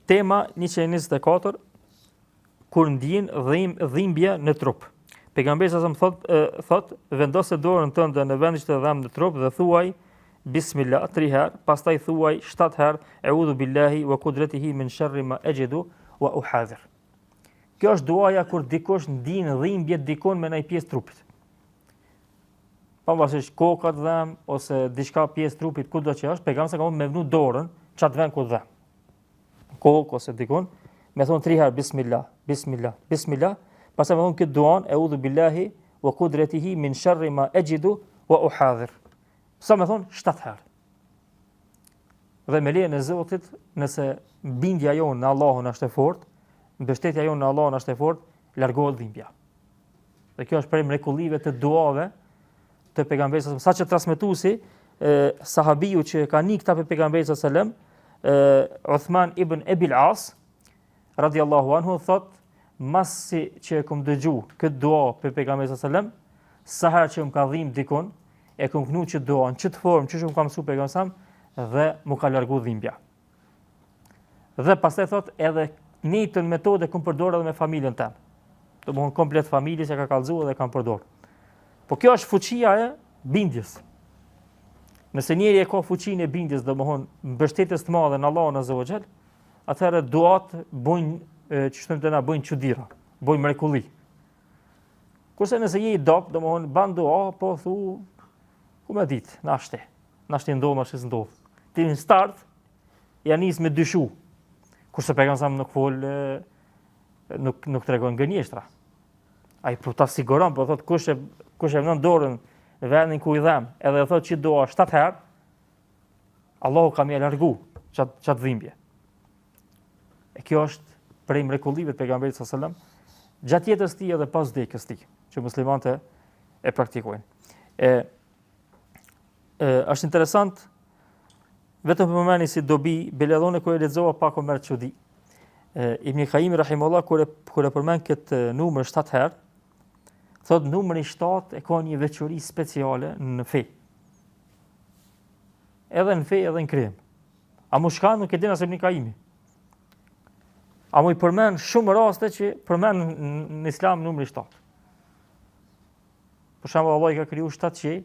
Tema 124 kur ndjen dhim, dhimbje në trup. Pejgamberi sa thot thot vendose dorën tënde në vendin që të dhemb në trup dhe thuaj Bismillah tri herë, pastaj thuaj 7 herë Eudhu billahi wa kudratihi min sharri ma ajidu wa uhadhir. Kjo është duaja kur dikush ndin dhimbje dikun me ndonjë pjesë trupit. Pavarësisht koka të dhem ose diçka pjesë trupit kudo që është, pejgamberi ka thonë me vnu dorën qat vend ku dhem. Kokë ose dikun, me thon tri herë bismillah, bismillah, bismillah, pastaj me thon këtë duan eudhu billahi wa kudratihi min sharri ma ajidu wa uhadhir. Sa me thon 7 herë. Dhe me lejen e Zotit, nëse bindja jonë në Allahun është e fortë, mbështetja jonë në Allahun është e fortë, largohet dhimbja. Dhe kjo është prej mrekullive të duave të pejgamberit sa sa që transmetuesi e sahabiu që ka ni këta prej pejgamberit sallallahu alajhi wasallam, Uthman ibn Ebil As radiallahu anhu thot masi që e kom dëgju këtë dua prej pejgamberit sallallahu alajhi wasallam, sa herë që më ka dhimbë dikun, e kom knu qët dua në qët formë që më ka mësu pejgamberi sallallahu alajhi wasallam dhe m'u ka largu dhimbja. Dhe pastaj thot edhe njëjtën metodë e kom përdor edhe me familjen tem. Domethonë komplet familjes e ka kallzu edhe kam përdor. Po kjo është fuqia e bindjes. Nëse njeri e ka fuqinë e bindjes, domethonë mbështetjes të madhe në Allahun Azza wa Jall, atëherë duat bojnë që themi te na bojnë çudira, bojnë mrekulli. Kurse nëse je i dobët, domethonë ban dua, po thu ku me ditë, nashta, nashta ndodh, nashta s'ndodh. Ti në start ja nis me dyshu. Kurse pejgamberi nuk fol nuk nuk tregon gënjeshtra. Ai po ta siguron, po thot kush e kush e vnon dorën në vendin ku i dhem, edhe e thot qit dua 7 herë, Allahu ka me ia largu qat qat dhimbje. E kjo është prej mrekullive të pejgamberit sallallahu alajhi wasallam, gjatë jetës tij edhe pas vdekjes tij, që muslimanët e, e praktikojnë. E, e është interesant vetëm për përmendni si dobi, bile edhe unë kur e lexova pak më merr çudi. E, Ibn Kajimi rahimullah kur e kur e përmend këtë numër 7 herë, thot numri 7 e ka një veçori speciale në fe. Edhe në fe edhe në krijim. Amo çka nuk e din as Ibn Kajimi. Amo i përmend shumë raste që përmend në islam numri 7. Për shembull, Allahu i ka kriju 7 qiej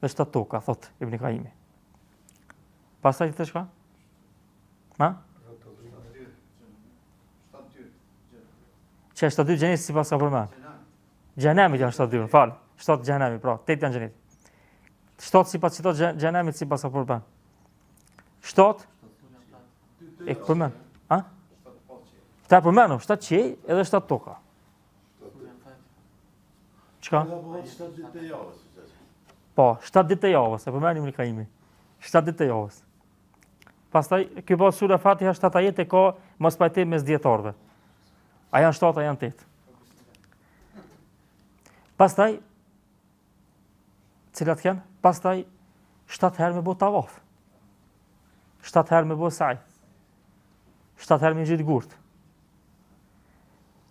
dhe 7 toka, thot Ibn Kajimi. Pastaj të çka? Ha? Që 7 dyer xhenetit s'i paska përmend. Xhehenemit janë 7 dyer, fal. 7 xhehenemit, pra, 8 janë xhenet. 7 sipas qëto xhehenemit s'i paska përmend. 7 e përmend. Ha? Ta përmend, 7 qiej edhe 7 toka. Çka? Po, 7 ditë të javës, e përmend Ibn Kajimi. 7 ditë të javës. Pastaj ky po sura Fatiha 7 ajete ka mospajtim mes dijetarëve. A janë 7 a janë 8? Pastaj cilat janë? Pastaj 7 herë me bo tavaf. 7 herë me bo saj. 7 herë me ngjit gurt.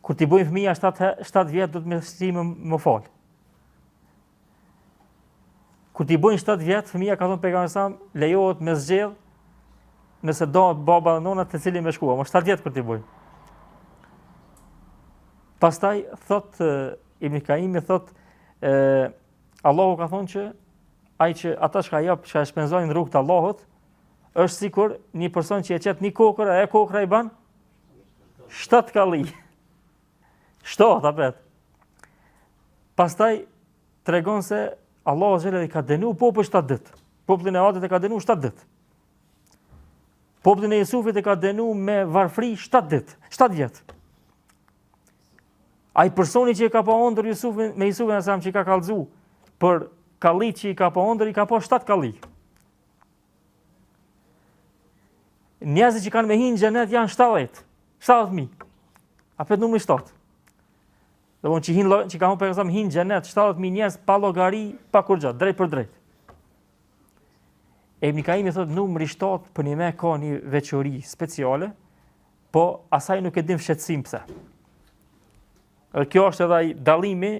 Kur t'i bojnë fëmija 7, 7 vjet, do të me si me, me fal. Kur t'i bojnë 7 vjet, fëmija ka thonë pejgamberi sa lejohet me zgjedh nëse do baba dhe nona te cili me shkua, mo 7 vjet kur t'i bojnë. Pastaj thot Ibn Kaimi thot e, Allahu ka thonë që ai që ata çka jap, çka e shpenzojnë në rrugë të Allahut, është sikur një person që e qet një kokër, e kokra i ban 7 kalli. Shtohet apet. Pastaj tregon se Allahu xhele i ka dënu popullin 7 ditë. Popullin e Adit e ka dënu 7 ditë. Popullin e Jusufit e ka dënu me varfri 7 ditë, 7 vjet. Ai personi që e ka pa ëndër Jusufin, me Jusufin alejhi selam që i ka kallzu për kallit që i ka pa ëndër, i ka pa 7 kalli. Njerëzit që kanë me hi në xhenet janë 70, 70.000. Apet numri 7. Domethënë që hin që ka thonë pejgamberi hin xhenet 70000 njerëz pa llogari, pa kurrgjë, drejt për drejt. E Ibn Kaimi thot numri 7 përnjëmend ka një veçori speciale, po asaj nuk e din fshehtësinë pse. Dhe kjo është edhe ai dallimi,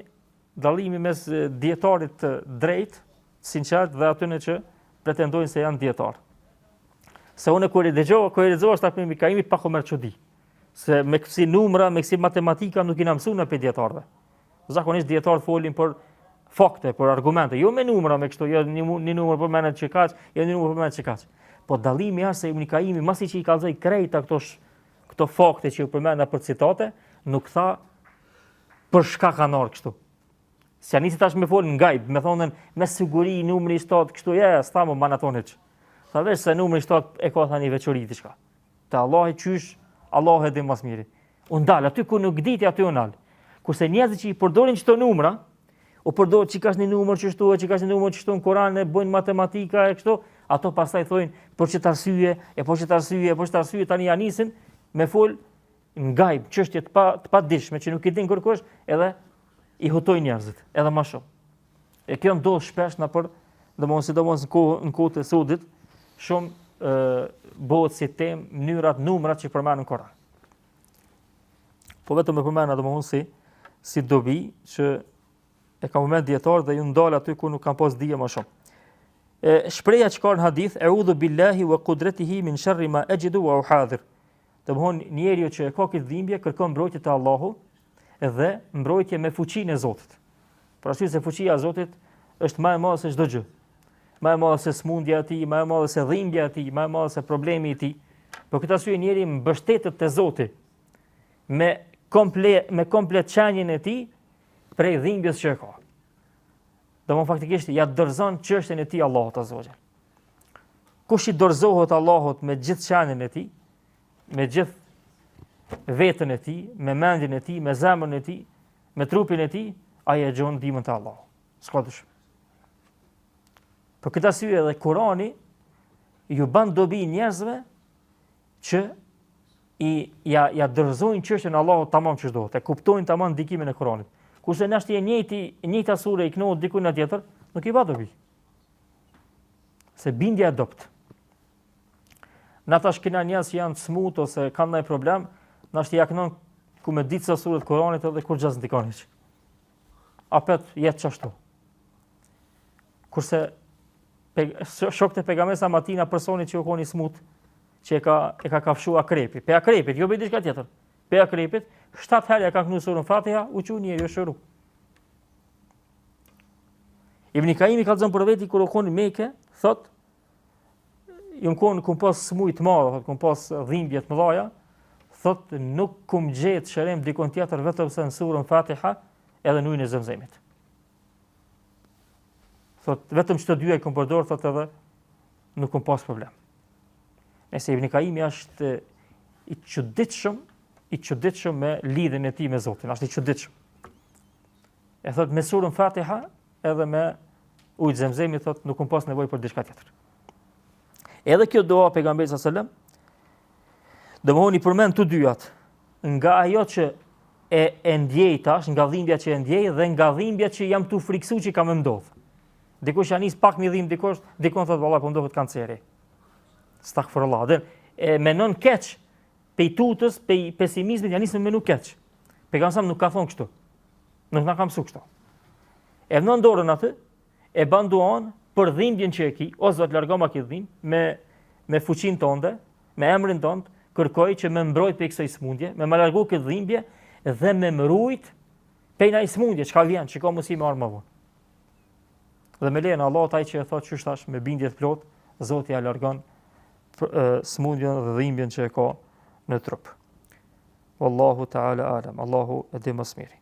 dallimi mes dijetarit të drejtë, sinqert dhe atyre që pretendojnë se janë dijetar. Se unë kur e dëgjova, kur e lexova tash Ibn Kajimi pak u merr çudi. Se me kësi numra, me kësi matematika nuk jena mësu na prej dijetarëve. Zakonisht dijetarët folin për fakte, për argumente, jo me numra me kështu, jo një, një numër përmendet që kaq, jo një numër përmendet që kaq. Po dallimi është se Ibn Kajimi masi që i kallzoi krejt këto këto fakte që ju përmenda për citate, nuk tha për çka kanë ardhur kështu. S'ja nisi tash me fol në gajb, me thonë me siguri numri 7 kështu, ja, ja, s'tha më manaton hiç. Tha veç se numri 7 e ka tha një veçori diçka. Te Allahi qysh, Allahu e di më së miri. U ndal aty ku nuk diti aty u ndal. Kurse njerëzit që i përdorin këto numra, u përdor që ka një numër qështu e që ka një numër qështu në Kur'an e bëjnë matematika e kështu, ato pastaj thonë për qët arsye, e për qët arsye, e për qët arsye tani ja nisin me fol në gajb, çështje të pa të padishme që nuk i din kërkush, edhe i hutojnë njerëzit, edhe më shumë. E kjo ndodh shpesh nëpër, domethënë sidomos në kohë në kohë të sodit, shumë ë bëhet si temë mënyrat, numrat që përmenden në Kur'an. Po vetëm e përmenda domethënë si si dobi që e kanë përmend dijetarët dhe janë ndal aty ku nuk kanë pas dije më shumë. E shprehja që ka në hadith, eudhu billahi wa qudratihi min sharri ma ajidu wa uhadhir. Domthon njeriu që e ka këtë dhimbje kërkon mbrojtje te Allahu dhe mbrojtje me fuqinë e Zotit. Për arsye se fuqia e Zotit është më e madhe se çdo gjë. Më e madhe se smundja e tij, më e madhe se dhimbja e tij, më e madhe se problemi i tij. Për këtë arsye njeriu mbështetet te Zoti me komplet me komplet qenien e tij prej dhimbjes që e ka. Domthon faktikisht ja dorëzon çështjen e tij Allahut azza wa Kush i dorëzohet Allahut me gjithë qenien e tij, me gjithë veten e tij, me mendjen e tij, me zemrën e tij, me trupin e tij, ai e gjon ndihmën te Allahu. S'ka dyshim. Për këtë arsye edhe Kurani ju ban dobi njerëzve që i ja ja dorëzojnë çështjen Allahut tamam qysh duhet, e kuptojnë tamam ndikimin e Kuranit. Kurse nashti e njëjti, e njëjta sure i knohet dikujt tjetër, nuk i ba dobi. Se bindja e dobët. Na tash kena njerëz që janë të smut ose kanë ndonjë problem, nashti ja knon ku me ditë sa suret Kuranit edhe kurgja s'ndikon hiç. Apet jetë qashtu. Kurse pe, shokët e pejgamberit sa matina personi që u kon i smut, që e ka e ka kafshu akrepi, pe akrepit, jo pe diçka tjetër. Pe akrepit, shtat herë ja ka knu surën Fatiha, u çu njeri, u shëru. Ibn Kaimi kallzon për veti kur u kon në Mekë, thot jam kon kum pas smujë të madhe, thot kum pas dhimbje të mëdha, thot nuk kum gjet shërim dikun tjetër vetëm se në surën Fatiha edhe në ujin e Zemzemit. Thot vetëm qëto dyja i kum përdor, thot edhe nuk kum pas problem. Nëse Ibn Kaimi është i çuditshëm, i çuditshëm me lidhjen e tij me Zotin, është i çuditshëm. E thot me surën Fatiha edhe me ujë Zemzemi thot nuk kum pas nevojë për diçka tjetër. Edhe kjo dua pejgamberit sallallahu alajhi wasallam domethonë i përmend të dyjat nga ajo që e e ndjej tash, nga dhimbja që e ndjej dhe nga dhimbja që jam tu friksu që ka me ndodh. Dikush ja nis pak me dhimb dikush, dikon thot valla po m'doket kanceri. Stagfirullah. Dhe e menon keq pej tutës, pej pesimizmit ja nis me menu keq. Pejgamberi nuk ka thonë kështu. Nuk na ka mësu kështu. E vnon dorën aty, e ban duan për dhimbjen që e ki, o Zot largoma këtë dhimbje me me fuqinë tënde, me emrin tënd, kërkoj që me mbrojt prej kësaj smundje, me më largu këtë dhimbje dhe me më rujt prej naj smundje çka vjen, që ka mundësi me ardhë më vonë. Dhe me lejen e Allahut ai që e thotë qysh tash me bindje të plotë, Zoti ja largon smundjen dhe dhimbjen që e ka në trup. Wallahu ta'ala alam. Allahu e di më së miri.